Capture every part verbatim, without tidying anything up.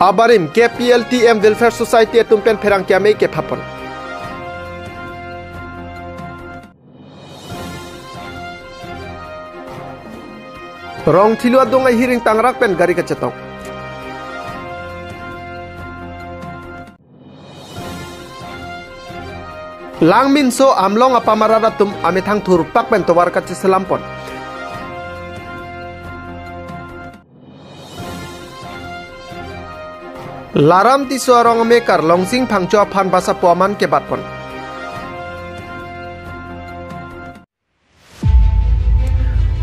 Abarim K P L T M Welfare Society atum pen pherangke amei kephapon. Rongthilo adung ahiring tangrak pen gari kachetong. Langminso Amlong apam arat atum amethang thurpak pen tovar kacheselampon. Laram Tisso arong amekar Longsing Phangcho aphan basapo aman kebatpon.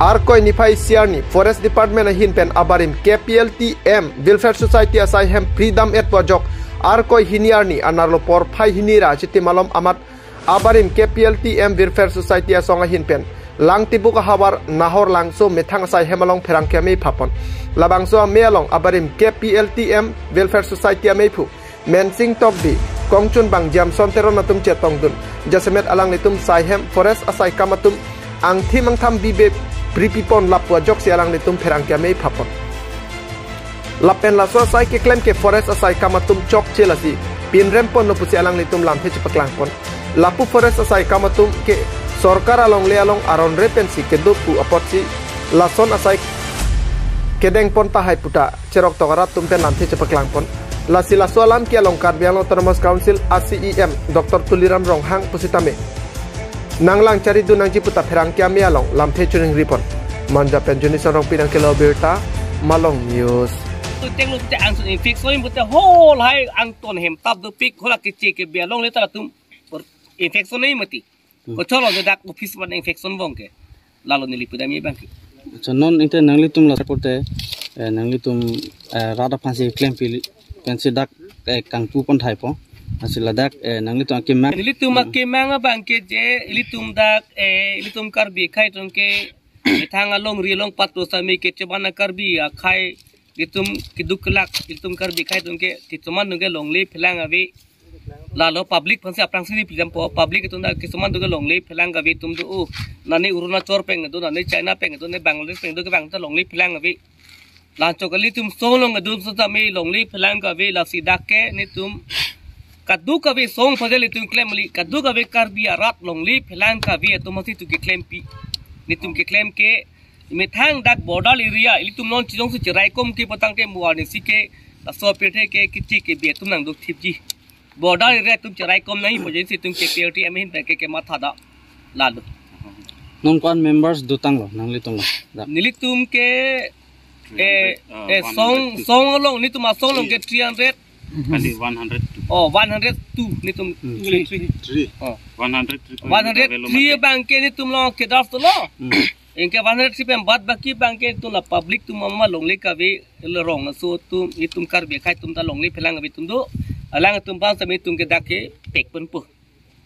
Arkoi niphai isi arni Forest Department ahin pen abarim K P L T M Welfare Society asai hem phri dam-et pu ajok Arkoi hini arni anerlo porphai hini ra chiti malom amat abarim K P L T M Welfare Society asong ahin pen Langtibuk ahavar Nahor Langso methang asai hem along pherangke amei phapon. Labangso amei along abarim K P L T M Welfare Society ameiphu Mensing Tokbi, Kongchunbang Jamson Teron atum chetongdun. Jasemet alanglitum sai hem forest asai kam atum angthim angtham bibe pripipon lapu ajoksi alanglitum pherangke amei phapon. Lapen laso asai keklem ke forest asai kam atum chokche lasi pinrempon lo pusi alanglitum lamthe chepaklangpon. Lapu forest asai kam atum ke sorkar alongle along aron re pensi kedo pu apotsi lason asai kedengpon tahai puta cheroktok arat atum pen lamthe chepaklangpon. Lasi laso alam ke along Karbi Anglong Autonomous Council a C E M Doctor Tuliram Ronghang pusitame nanglang charidun nangji puta pherangke amei along lamthe chuning ripon. Manja pen Juni Sarong pinang kelo birta Malong News. Tu teng lu te ang sun infection bu te hol hai angton hem tap dopik hola keche kebi alongle ta latum infection nai mati. Hmm. Kocholo de dak office man infection bong ke. Lalo neli pidam ye bang ke. Acha non inte nanglitum la korte, eh, nanglitum, eh, rat aphansi klempi pensi dak, eh, kangpupon thaipo. Lasi ladak, eh, nanglitum akemang. Nelitum akemang abang ke je, ilitum dak, eh, ilitum Karbi akhai atum ke, methang alongri along pato sami kecheban a-Karbi akhai, ilitum keduk kelak, ilitum Karbi akhai atum ke, kecheban atum ke longle phelang ave. Lalo public aphansi aphrangsi nipidampo, public atum dak kecheban atum ke longle phelang ave atum do, oh, nani Arunachal pen do, nani China pen do, nani Bangladesh pen do, kevang ta longle phelang ave. Lanchok kali atum song along adun seta me longle phelang kave, lasi dak ke netum kaduk kave song pajal itum klem kali, kaduk kave Karbi arat longle phelang kave atum masi tu keklempi. Netum keklem ke methang dak border area, ilitum non chijong si cherai kom ke patang ke muar ni si ke, laso apirthe ke keche kebi atum nangduk thipji. Border area atum cherai kom nai, emergency atum K P L T M ahin pen ke kematha da. Lalo. Non ko-an members dotanglo, nanglitum lo? Da. Nelitum ke, eh, three hundred, uh, eh, song, one hundred two. Song along, netum asong along ke three hundred. Kali one hundred two. Oh, one hundred two, netum. Hmm. Three. Three. Oh. One hundred three. One hundred three abang ke netum lo ke das to lo. Hmm. Anke one hundred three pen bad baki abang ke netum la public atum mama longle kave, le rong aso atum, itum Karbi akhai atum ta longle phelang kave atum do. Alangtum bang sami atum ke dak ke pekponpo.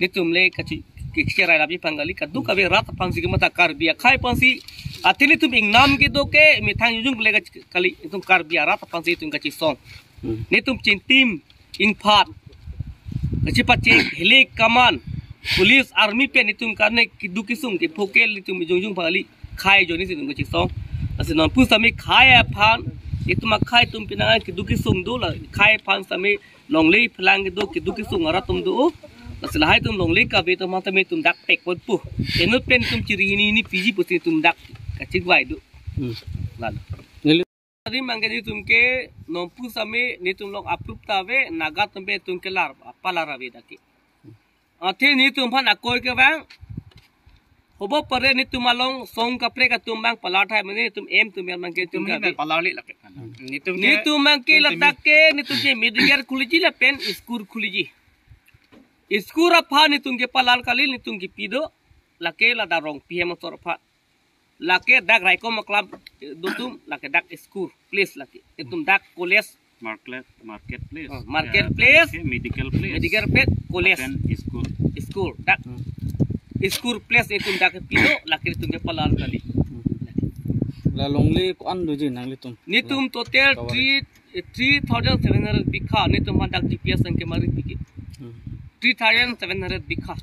Netum le kachi, ke, kecherai lapi pang kali, kaduk kave rat aphansi kematha, Karbi akhai aphansi. Athe netum ingnam kedo ke methang jujung le kachi kali, itum Karbi arat aphansi itum kachesong. Hmm. Netum chintim, ingphat, kachepachek, hilik, kaman, police, army pen itum karne keduk kesung ke phokel itum jongjung pang kali, khei ajoine si itum kachesong. Lasi non pu sami khei aphan, itum akhai atum pinang keduk kesung do la, khei aphan sami longle phelang kedo keduk kesung arat atum do. Lasi lahai atum longle kave atum mata me itum dak pekponpo. Inut pen itum chiri hini hini piji pusi itum dak kachingvai do. Hmm. Lalo. Neli- Tadi mangke netum ke non pu sami netum along approve ta ave, Naga atum pen netum kelar, palar ave dak ke. Athe netum aphan akoi kevang. Hobo pare netum along song kaprek atum abang palar thai mane netum em tum yang mangke netum netum ke ini ave. Palar li lake. Netum ke netum mangke netum ladak ke netum ke medical khuliji lapen school khuliji. School aphan netum ke palar kali, netum kepi do, lake ladak Rongpi hem asor aphan. Lake dak Raikom Club, eh, do atum, lake dak school, place lake. Itum dak college. Market, market place. Oh, market place. Ya, ke medical place. Medical place, college. Then school. School, dak. Hmm. School place itum dak kepi do, lake itum kepalar kali. Hmm. La longle ko-an doji nanglitum? Netum total cover three, eh, three thousand seven hundred bikha, netum aphan dak G P S ang kemari pike. Hmm. Three thousand seven hundred bikha.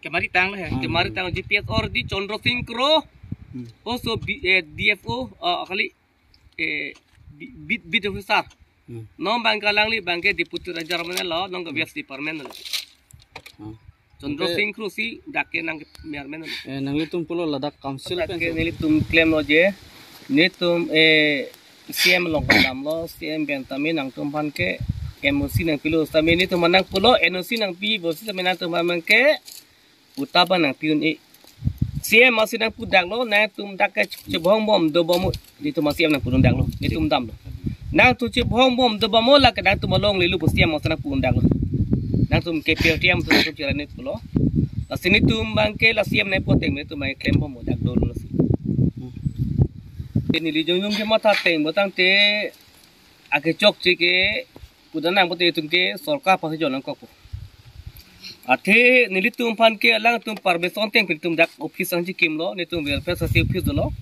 Kemari tanglo he. Hmm. Kemari tang G P S already Chandra Singh Kro. Hmm. Also B, eh, D F O, uh, kali, eh, B, B, beat officer. Hmm. Non abang ke alangli abang ke Deputy Ranger mane lo, non ke Hmm. Waste Department lo. Hmm. Chandra Oke. Singh Kro si dak ke nang ke Mayor mane lo. Eh, nanglitum pulo ladak council Dak pen ke so. Nelitum klemlo je, nelitum, eh, C M along kedamlo, C M pen tame nangtum aphan ke N O C nangpilo, tame nelitum aphan nangpulo, N O C nangpipo sitame nangtum aphan ke, puta abang nangpi un-e. C M asi nangpu daklo, nangtum dak ke chebhong bom dobom, nelitum asi nangpu un daklo, nelitum damlo. Nangtum chebhong bom dobom lake nangtum along lelu pu C M asi nangpu un daklo. Nangtum ke P R T M atum nangtum chirani pulo. Lasi nelitum abang ke la C M nangpu ateng nelitum abang klem bom dak dolo lasi. Neli jongjong ke matha ateng botangte akechokche ke pudamnang pute itum ke sorkar aphan si jon nangkokpo. Athe nelitum aphan ke alangtum permission ateng pen itum dak office nangchikimlo, nelitum welfare society office dolo.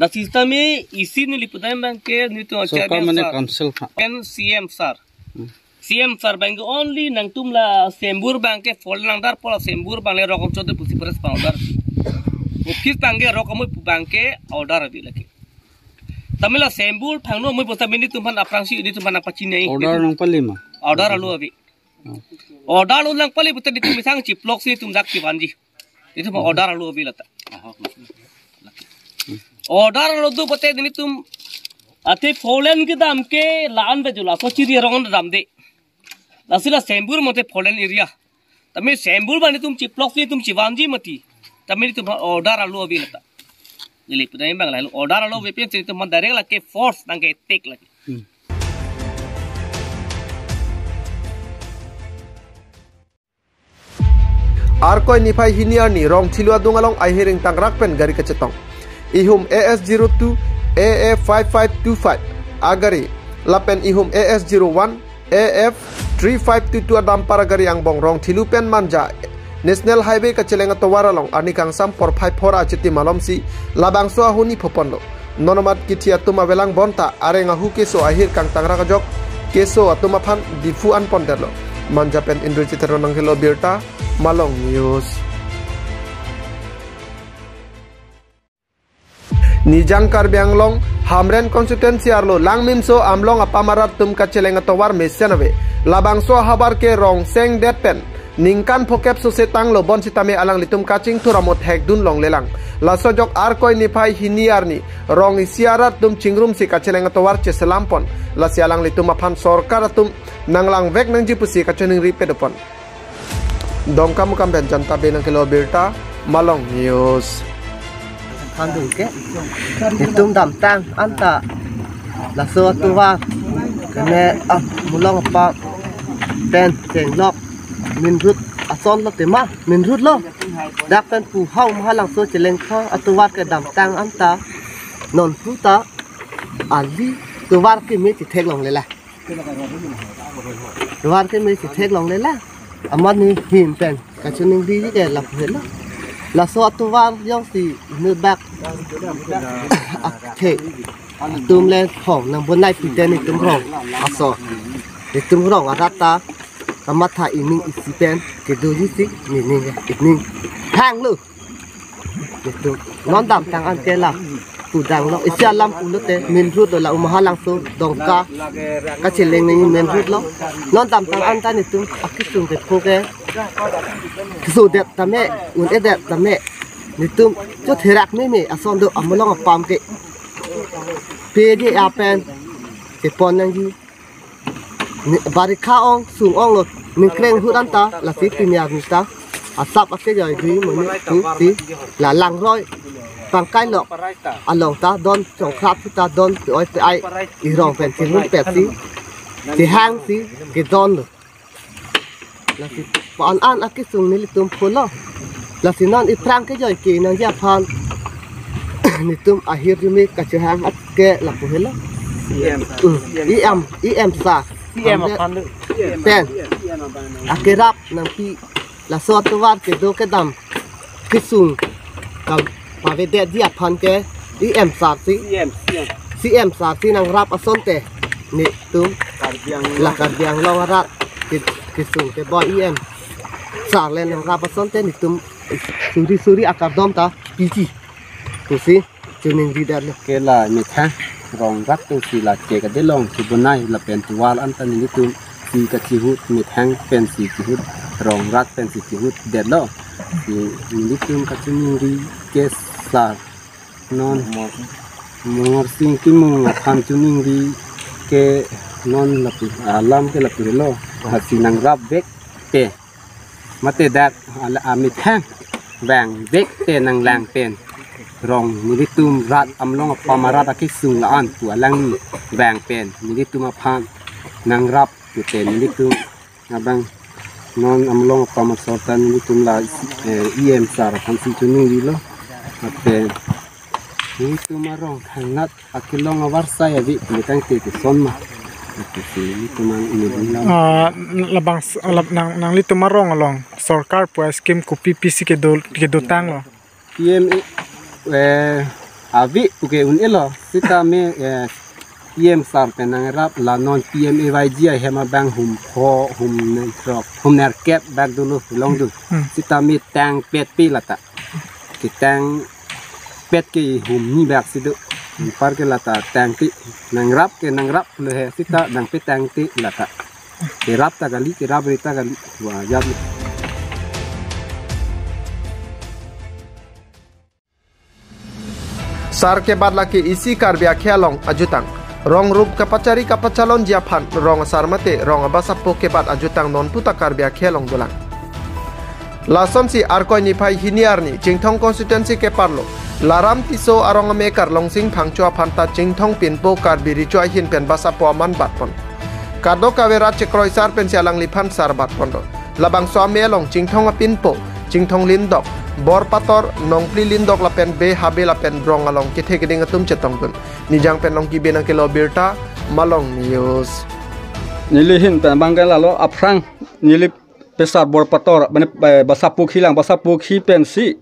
Lasi sitame isi neli pudam abang ke nelitum Sorkar Chairman mane sir. Council aphan. Pen C M sir. Hmm. C M sir abang ke only nangtum la sembur abang ke four lane order pu la sembur abang le rok amchot pusi press abang order. Office abang ke rok amoi pu abang ke order ave lake. Tame la sembur phangno amoi pu sitame nelitum aphan aphrangsi nelitum aphan nangpachinei. Order nangpali ma? Order alo ave. Hmm. Order alo nangpali pute nelitum methang chiplok si nelitum dak chivanji. Nelitum Hmm. order alo ave lata. Order alo do pute nelitum athe four lane kedam ke la-an ave jo, laso chiri arong damde. Lasi la sembur mate four lane area. Tame sembur abang nelitum chiplok si nelitum chivanji mati. Tame nelitum order alo ave lata. Neli pudam abang la order alo ave pen si nelitum direct lake force nangke attack lake. Hmm. Arkoi niphai hini arni Rongthilu adung along ahir ingtangrak pen gari kachetong. Ihum A S zero two A F five five two five agari lapen ihum A S zero one A F three five two two a dumper agari angbong Rongthilu pen Manja National Highway kacheleng atovar along arni kangsam porphai phor achiti malomsi labangso ahuni phoponlo. Non amat kithi atum avelang bonta areng ahu keso ahir kangtangrak ajok keso atum aphan Diphu anpondetlo. Manja pen Indrajit Teron nangkelo birta, Malong News. Nijang Karbi Anglong, Hamren constituency arlo Langmimso Amlong apam arat atum kacheleng atovar mesen ave. Labangso ahavar ke rong sengdet pen ningkan phokep sose tanglo bonsitame alanglitum kachingthur amo thekdun longlelang. Laso ajok Arkoi niphai hini arni rong isi arat atum chingrumsi kacheleng atovar cheselam pon. Lasi alanglitum aphan sorkar atum nanglangvek nangji pusi kachiningri pado pon. Dongkamukam pen Janta Bey nangkelo birta, Malong News. Thandun ke, itum damtang anta laso atovar kene, ah, Mulong apam pen chenglok main road ason lo tema, main road lo. Dak pen pu ha-u Mahalangso chelengthang atovar ke damtang anta non puta ali atovar keme chethek longlelang. Atovar keme chethek longlelang. Amat neli ahin pen kachiningri ke lapu helo. Laso atovar jongsi inut bak akhei atum le phong nangbonai pite nelitum rong aso. Nelitum rong arat ta kamatha ining isi pen kedoji si neli ning, ining hanglo. Nelitum non damtang an ke la pudang lo, isi alam pulote main road lo, la-u Mahalangso Dongka kacheleng nangji main road lo. Non damtang anta nelitum akesung kepho ke kesodet tame, un-edet tame nelitum chotherak meme ason do, Amulong apam ke pede apen kepon nangji. Ni, barikha ong, sung ong lo, ningkreng ahut anta, lasi pini arni ta asap ake joi dui monit tu ti, la Langroi Pangkailok along ta don, Chongkhrap ta don, oi te ai, irong pen chingrum pet si, chehang si kedon lo. Lasi pa-an an akesung nelitum pulo. Lasi non iphrang kejoi ke nangji aphan nelitum ahirjume kachehang at ke lapu helo. C M. Hmm. C M. E M, E M sa. C M aphan lo. Pen akerap nangpi laso atovar kedo kedam kesung kapavedetji aphan ke E M sar si, C M, C M. C M sar si nangrap asonte nelitum Karbi Anglong, la Karbi Anglong arat ke, kesung keboi E M sar le nangrap asonte nelitum suri suri akardom ta piji pusi chiningri detlo. Ke la methang Rong rat pensi la chek adelong chubonai lapen tovar anta nelitum si kachihut methang pensi chihut, rong rat pensi chihutdetlo. Si nelitum kachiningri ke sar non Morsing Timung aphan chiningri ke non lapu alam ke lapu lo. Lasi nangrapvek te mate dak ala amethang vangvek te nanglang pen rong nelitum rat Amlong apam arat akesung la-an pu alangli vang pen nelitum aphan nangrap pu te nelitum abang non Amlong apam asor ta nelitum la, eh, E M sar aphan si chiningrilo. Ate nelitum arong thangnat akelong avarsai ave pu tangte ke son ma. Ate si nelitum an ini bilang. Ah, labang s-, lab-, nang, nanglitum arong along sorkar pu scheme kopi pisi kedo, kedotanglo? P M A, eh, ave puke un-elo, sitame, eh, P M sar pen nangrap la non P M A Y G ahem abang hum pho, hum throk, hum nerkep bak dolo long do. Hmm. Sitame tangpet pe lata. Ketangpet ke hum ni bak si do. Anpar ke lata tangte nangrap ke nangrap lo he sita nangpetangte lata. Kerap ta kali, kerap re ta kali. Wah, jam. Sar kebat lake isi Karbi akhei along ajutang. Rong rup kapachari kapachalonji aphan rong asar mate rong abasapo kebat ajutang nonputa Karbi akhei along dolang. Lasonsi Arkoi niphai hini arni Chinthong constituency keparlo Laram Tisso arong amekar Longsing Phangcho aphan ta Chinthong pinpo Karbi Recho ahin pen basapo aman batpon. Kadokave rat chekroisar pensi alangliphan sar batponlo. Labangso amei along Chinthong apinpo, Chinthong Lindok, Borpator, Nongpli Lindok lapen Be Habe lapen Brong along kethe keding atum chetongdun. Nijang pen Longki Bey nangkelo birta, Malong News. Neli ahin pen abang ke lalo aphrang neli pesar Borpator, mane, eh, Basapokhi lang, Basapokhi pensi.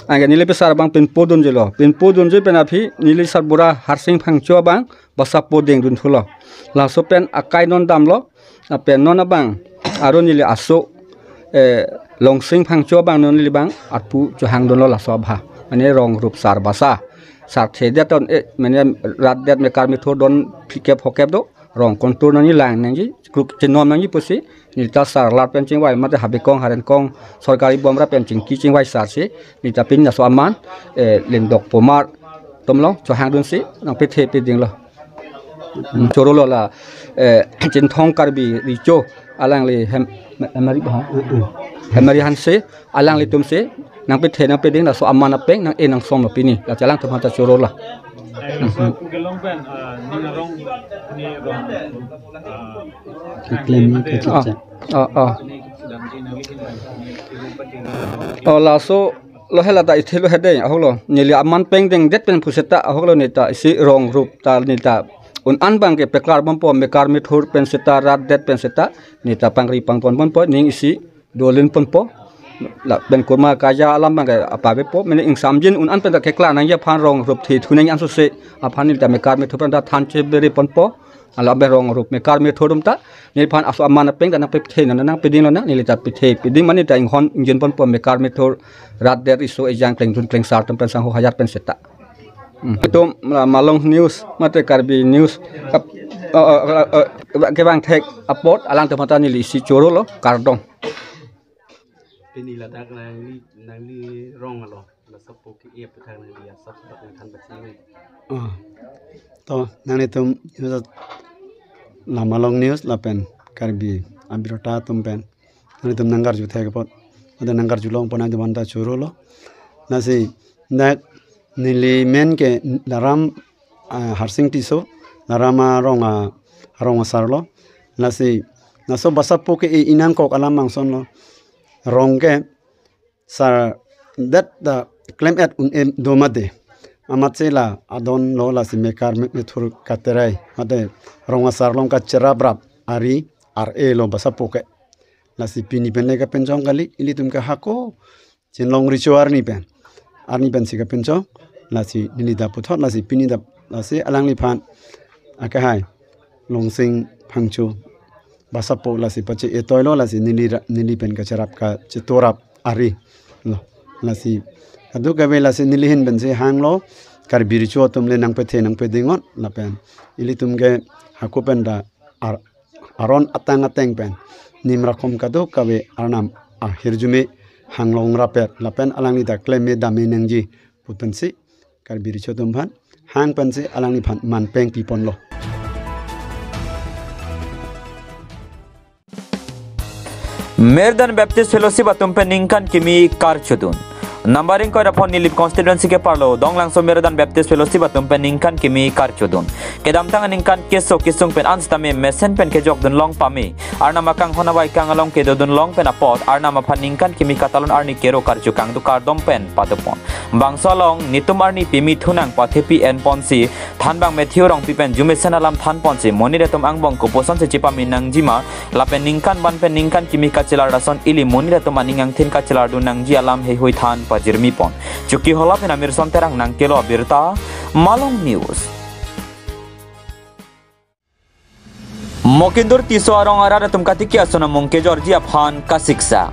Anke neli pesar abang pinpodunjilo. Pinpodunji pen aphi neli sarbura Harsing Phangcho abang basapo dengdunthulo. Laso pen akai non damlo. Lapen non abang aron neli aso, eh, Longsing Phangcho abang non neli abang arpu chohangdunlo laso abha. Mane rong rup sar basa. Sar thedet ton, eh, mane rat det mekar methur don phlikep phokep do. Rong kontur nangji, lang nangji, kruk chenom nangji pusi neli ta sar lar pen chingvai mate Habekong Harenkong sorkari bomra pen chingki chingvai sarsi neli ta pini laso aman, eh, Lindok Pomar atum along chohangdunsi nangpethe pedinglo. Hmm, chorolo la, eh, Chinthong Karbi Recho alangli hem, Hemari ba? Hemari Hanse alanglitumsi nangpethe nangpeding laso aman apeng nang-e nangsomlo pini. La alanglitum aphanta chorolo. Keklem ke Ah, ah, ah. Oh, laso lo hela ta ithelo hede ahoklo. Neli aman pengdengdet pen puseta ahoklo neta isi rong rup ta neta un-an abang ke peklar bompo mekar methur pen seta rat det pen seta neta pangri pangpon bompo ning isi dolin ponpo. Lapen kurma kaja alam abang ke apavepo. Mene ingsamjin un-an pen ta keklar nangji aphan rong rup the thunang ansose aphan neli ta mekar methur pen ta than cheberi ponpo. Ala abe rong rup mekar methur atum ta neliphan aso aman apeng ta nangpethe nang nangpedinglo nang neli ta pethe peding mane ta inghon ingjin ponpo mekar methur rat det riso ejang klengdun klengsar atum pen sangho hajar pen seta. Hmm. Itum la Malong News mate Karbi News kap, eh, eh, eh, eh, kevang thek apot alangtum aphanta neli isi chorolo kardom. Pini ladak nangli, nangli rong alo, basapo ke-e aphuthak nangli asap dak nangthan bachini. Ah. To, nanglitum news la Malong News lapen Karbi abirta atum pen nanglitum nangkarju thek apot. Ada nangkarjulongpon nangtum aphanta chorolo. Lasi dak neli men ke Laram, ah, Harsing Tisso, Laram arong a, arong asarlo. Lasi laso basapo ke-e inangkok alam angsonlo. Rong ke sar det ta klem-et un-e do mate. Amatsi la adonlo lasi mekar me-, methur katerai. Mate rong asar along kacheraprap ari ar-elo basapo ke. Lasi pini pen le kapinchong kali, ilitum ke hako Chinlong Recho arni pen. Arni pensi kapinchong, lasi neli ta puthot, lasi pini ta, lasi alangliphan akehai Longsing Phangcho basapo lasi pache-etoilo, lasi neli ra-, neli pen kacherap kachetorap ari lo. Lasi kadokave lasi neli ahin pensi hanglo, Karbi Recho atum le nangpethe nangpedingot lapen ilitum ke hako pen ta ar-, aron atang ateng pen nimrakhom kadokave Arnam ahirjume hanglong rapet lapen alangli ta klemme dame nangji pu pensi Karbi Recho atum aphan hang pensi alangliphan manpeng piponlo. Merudan Baptist Fellowship atum pen ningkan kimi karchodun. Numbering koira phon Nilip constituency ke parlo Donglangso Merudan Baptist Fellowship atum pen ningkan kimi karchodun. Kedamtang aningkan keso kesung pen an sitame mesen pen kejokdun long pame. Arnam akanghon avai kang along kedodun long pen apot Arnam aphan ningkan kimi katalon arni kero karju kangduk kardom pen padopon. Bangso along netum arni pimi thunang pathepi enponsi thanbang Matthew Rongpi pen jumesen alam thanponsi monit atum angbong koposonsi chepame nangjima lapen ningkan ban pen ningkan kimi kachelar ason ili monit atum aning angthin kachelardun nangji alam heihui than pajirmipon. Chokihola pen Amirson Terang nangkelo abirta, Malong News. Mokindur Tisso arong arat atum katiki ason amung kejorji aphan kasiksa.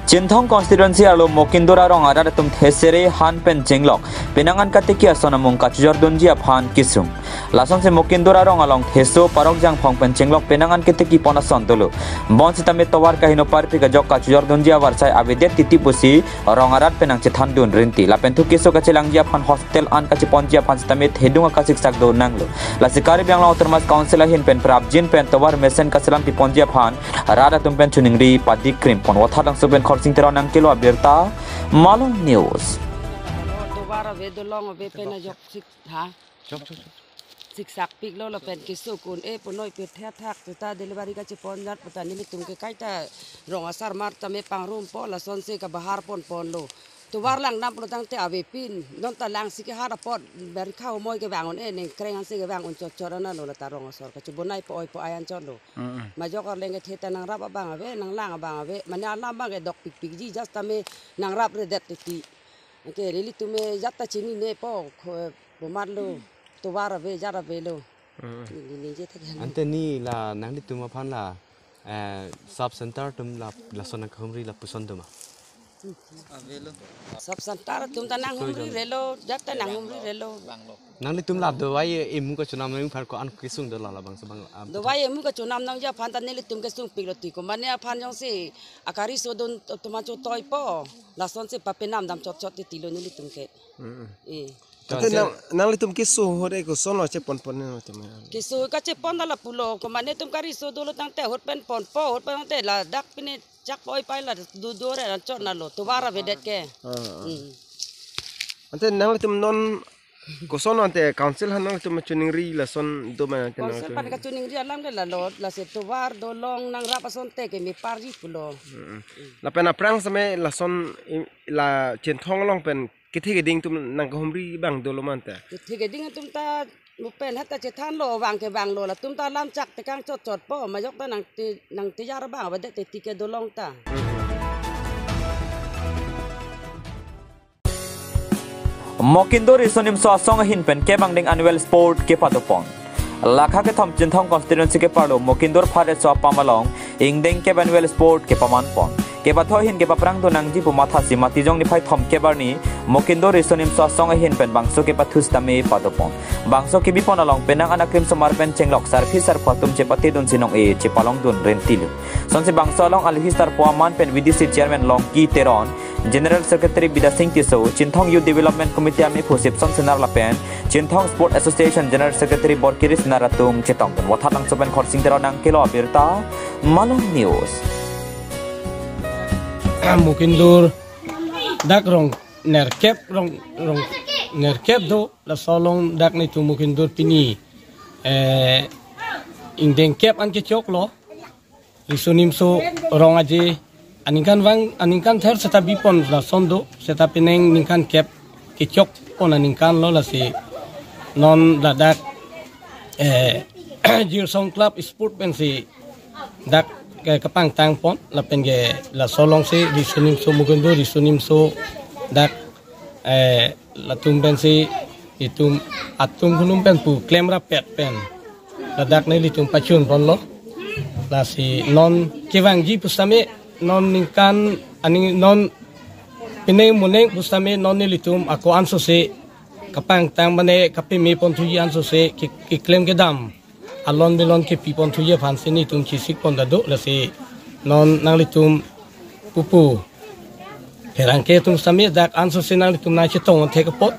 Chinthong constituency arlo Mokindur arong arat atum thesere han pen chenglok penang an katiki ason amung kachojordunji aphan kesung. Lasonsi Mokindur arong along Theso, Parok Jangphong pen chenglok penang an ketiki pon ason dolo. Bonsitame tovar kaheno parpik ajok kachojordunji avarsai avedet titi pusi rong arat pen nangchethandun rinti. Lapen thu keso kachelangji aphan hospital an kacheponji aphan sitame thedung akasik sakdo nanglo. Lasi Karbi Anglong Autonomous Council ahin pen prapjin pen tovar mesen kachelam piponji aphan rat atum pen choningri padik krimpon. Vothatlangso pen Khorsing Terang nangkelo abirta, Malong News. Tovar ave, dolong ave pen ajok sik ha. Chok, chok, chok. Siksak piklo lapen keso kun-e punoi pirthe athak tuta delivery kachepon jat puta nelitum ke kaita rong asar mar tame pangrumpo lasonsi kabahar ponponlo. Tovar langdam pulo tangte avepin. Non ta langsi kehar apot berkha umoi kevang un-e neng kreng ansi kevang un chotchot analo lata rong asor kachebonai po-oi po-ai anchotlo. Mm-mm. Majok arleng kethe ta nangrap abang ave, nanglang abang ave. Mane alam abang kedok pikpikji just tame nangrap redet titi. Anke nelitum me jat ta chinine po, kho-, bomat lo, tovar ave, jat avelo. Hmm. Neli ningje thek han. Ante ni la nanglitum aphan la, eh, sub center atum la, lason nangkahumri lapuson atum ma? Avelo. Sub center atum ta nanghumri relo, jat ta nanghumri relo. Nanglitum la dawai emu kachonam nangji aphan ko-an kesung do la labangso abang, ah, dawai emu kachonam nangji aphan ta nelitum kesung piklo ti ko. Mane aphan jongsi akari sodun atum achotoi po. Lasonsi papenam dam chotchot titilo nelitum ke. Mm-mm. Eh. Ante nang, nanglitum keso ahut e kosonlo cheponpon nangtum? Keso kachepon ta lapulo, komane atum kariso dolo tangte ahut pen ponpo, ahut pen tangte ladak pine chak po-oi pai la dudure anchot nalo, tovar avedet ke. Ah, ah. Mm. Ante nanglitum non koson ante council aphan nanglitum choningri lason do ma ante council nanglitum aphan kachoningri alam ke lalo, lasi tovar dolong nangrap asonte ke meparji pulo. Mm-mm. Lapen aphrang sitame lason i-, la Chinthong along pen kethe keding atum nangkahumri abang dolo ma ante? Kethe keding atum ta mupen hata chethanlo, vang kevanglo, latum ta lam chak tekang chotchot po, majok ta nangti, nangtijar abang avedet titi ke dolong ta. Mokindur Riso Nimso Asong ahin pen kep angdeng annual sport kepadopon. Lakha kethom Chinthong constituency keparlo Mokindur Phareso apam along ingdeng kep annual sport kepamanpon. Kepathu ahin kepaphrang do nangji pu mathasi Matijong niphai thomkep arni Mokindur Riso Nimso Asong ahin pen bangso kepathu sitame padopon. Bangso kebipon along penang an akrim somar pen chenglok sarpi sarpo atum chepatedunsi nong-e chepalongdun rentilo. Sonsi bangso along alohi sarpo aman pen V D C chairman Longki Teron, General Secretary Bidya Sing Tisso, Chinthong Youth Development Committee amephu Sipson Senar lapen Chinthong Sport Association General Secretary Borkiri Senar atum chetongdun. Vothatlangso pen Khorsing Teron nangkelo abirta, Malong News. Mokindur dak rong nerkep, rong, rong nerkep do, laso along dak netum Mokindur pini, eh, ingdeng kep an kechoklo. Riso Nimso rong aje aningkanvang, aningkan ther seta bipon lason do, seta penang ningkan kep kechokpon aningkanlo lasi non ladak, eh, Jirsong Club Sport pensi dak ke kepangtangpon lapen ke laso alongsi Riso Nimso Mokindur Riso Nimso dak, eh, latum pensi itum atum hulum pen pu klem rapet pen ladak nelitum pachunponlo. Lasi non kevangji pusitame non ningkan aning non penang moneng pusitame non nelitum ako-an sose kapangtang mane kapeme ponthuji ansose ke-, keklem kedam alon belon kepi ponthuji aphansi netum chesik pon ta do. Lasi non nanglitum pupu pherangke atum sitame dak ansose nanglitum nangchetong thek apot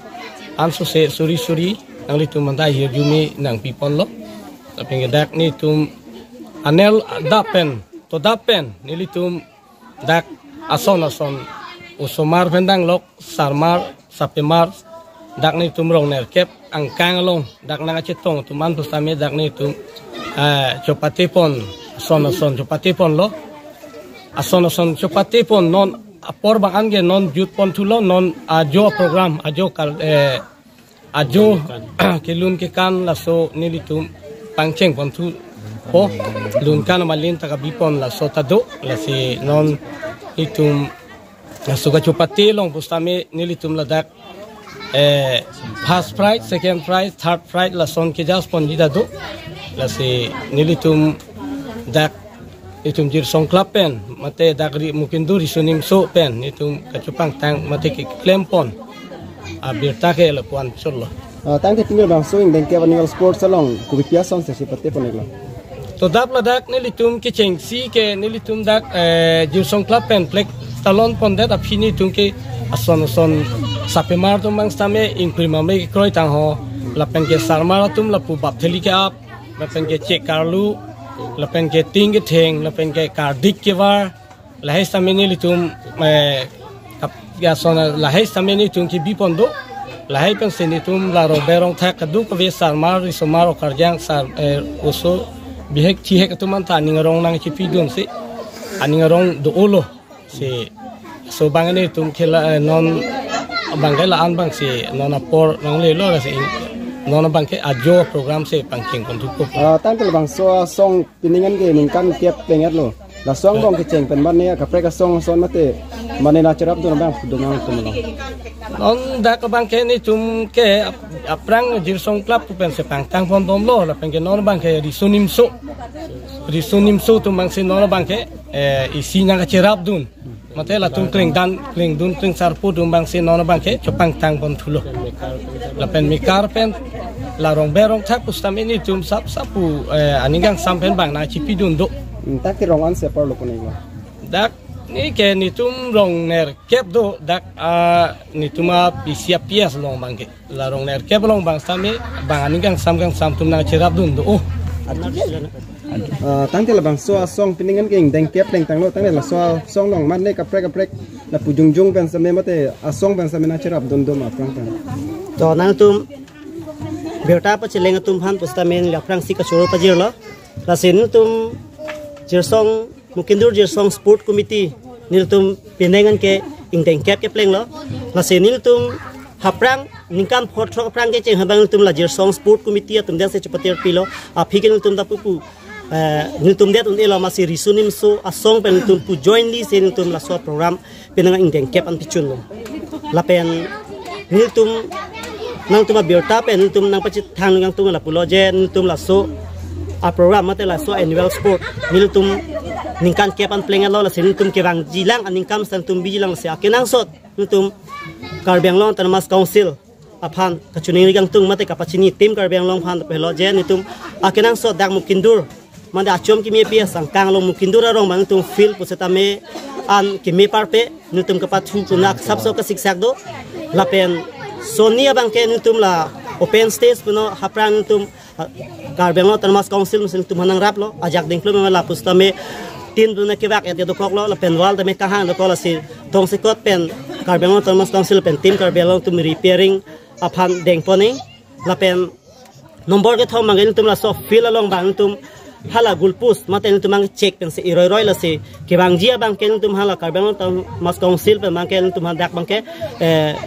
ansose suri suri nanglitum manta hirjume nangpi ponlo. Lapen ke dak netum anel adap pen to adap pen nelitum dak ason ason osomar pen danglok, sarmar, sapemar, dak netum rong nerkep angkang along dak nangkachetong atum an pusitame dak netum, eh, chopate pon, ason ason chopate ponlo. Ason ason chopate pon non apor bang an ke non jut ponthulo, non ajo program, ajo kal, eh, ajo kelun kekan laso nelitum pangcheng ponthupo, lun kan amalin ta kabi pon laso ta do. Lasi non netum laso kachopate along pusitame nelitum ladak, eh, first prize, second prize, third prize lason kejas ponji ta do. Lasi nelitum dak netum Jirsong Club pen mate dak ri Mukindur Riso Nimso pen netum kachopangtang mate keklem pon abirta ke lapu-an chotlo. Ah, tangte pini labangso ingdeng kep annual sports along kopi pi asonsi chepate pon-iklo? To adap ladak nelitum kechengsi ke nelitum dak, eh, Jirsong Club pen flag talon pondet aphi netum ke ason ason sapemar atum bang sitame ingkrim amei kekroi tangho, lapen ke sarmar atum lapu bap theli ke-ap, lapen ke chek karlu, lapen ke ting ketheng, lapen ke kardik kevar, lahai sitame nelitum, eh, kap-, ya sona lahai sitame netum kebi pon do. Lahai pensi netum la rong berong thak kadokave sarmar, risomar, okarjang, sar, eh, oso, bihek chihek atum anta aning arong nangchipidunsi aning arong do-olo. Si so bang netum ke la, eh, non bang ke la-an bangsi non apor nanglelo, lasi non bang ke ajo program si pangcheng ponthupo. Ah, tangte labangso asong pining an ke ningkan kep pleng-etlo. Laso angbong kecheng pen mane kaprek asong ason mate mane nangcherapdun abang pudun nangtum lo. Non dak abang ke netum ke ap-, aphrang Jirsong Club pu pensi pangtang pon bomlo, lapen ke non bang ke Riso Nimso. Riso Nimso atum bangsi non bang ke, eh, isi nangkacherapdun. Mate latum klengdan, klengdun, klengsarpo atum bangsi non bang ke chopangtang ponthulo. Lapen mekar pen la rong berong thak pusitame netum sap sap pu, eh, aning kangsam pen bang nangchipidun do. Hmm, dak ke rong an si apor lo kone lo? Dak ne ke netum rong nerkep do, dak, ah, netum a P C a P S along bang ke. La rong nerkep along bang sitame bang aning kangsam kangsam atum nangcherapdun do. Oh. Ah, tangte labangso asong pining an ke ingdeng kep pleng tanglo, tangte laso asong along mane kaprek kaprek lapu jongjong pen sitame mate asong pen sitame nangcherapdun do ma aphrang pen? To nangtum birta pacheleng atum aphan pusitame neli aphrangsi kachoro pajirlo. Lasi netum Jirsong Mukindur Jirsong Sport Committee nelitum pining an ke ingdeng kep keplenglo. Lasi nelitum aphrang ningkan phongo throk aphrang kecheng abang nelitum la Jirsong Sport Committee atum dak si chepate pilo. Aphi ke nelitum ta pupu, eh, nelitum det un-elo, masi Riso Nimso asong pen nelitum pu jointly si nelitum laso program pining an ingdeng kep an pichunlo. Lapen nelitum, nangtum abirta pen nelitum nangpachethang nangtum lapulo je nelitum laso a program mate laso annual sport nelitum ningkan kep an pleng-etlo, lasi nelitum kevangji lang aningkan sita nelitum biji lang, lasi akenangsot nelitum Karbi Anglong Autonomous Council aphan kachiningri kangtung mate kapachini Team Karbi Anglong aphan pelo je nelitum akenangsot dak Mukindur mane achom keme pi asangkang along Mukindur arong bang nelitum field pusitame an keme parpe nelitum kapathu kunak sapso kasiksak do. Lapen sonni abang ke nelitum la open stage puno aphrang nelitum, ah, Karbi Anglong Autonomous Council mesen nelitum aphan nangraplo, ajak dengklum lapu sitame tin dun kevak et dokoklo, lapen wall tame kahang dokok, lasi tongsekot pen Karbi Anglong Autonomous Council pen Team Karbi Anglong atum repairing aphan dengpon-ik. Lapen nombor kethom bang ke nelitum laso field along bang nelitum hala goal post mate nelitum bang chek pensi iroi roi, lasi kevangji abang ke nelitum hala Karbi Anglong Autonomous Council pen bang ke nelitum hala dak bang ke, eh,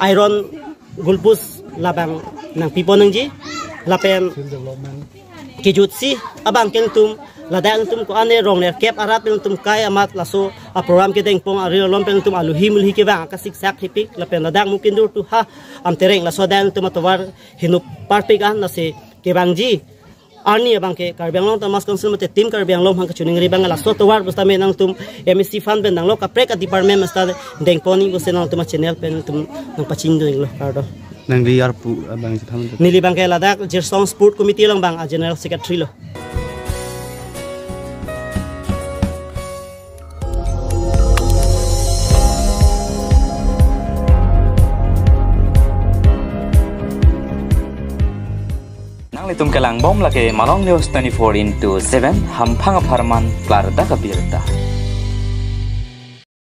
iron goal post labang nangpipon nangji. Lapen kejutsi abang ke nelitum ladak nelitum ko-an rong nerkep arat nelitum kai amat laso a program kedengpon ari alom pen nelitum aluhi mulhi kevang kasiksak hipik, lapen ladak Mukindur to ha Amtereng laso adak nelitum atovar hinu parpik an, lasi kevangji arni abang ke Karbi Anglong Autonomous Council mate Team Karbi Anglong aphan kachiningri bang laso atovar pusitame nangtum M A C fund pen nanglo kaprek a department masta dengpon-ik pusi nangtum a channel pen nelitum nangpachini dun-iklo, kardom. Nangli arpu abang chethan. Neli abang ke ladak Jirso Sport Committee along abang a General Secretary lo. Nanglitum kelang bom lake Malong News twenty-four into seven, hamphang apharman klardak abirta.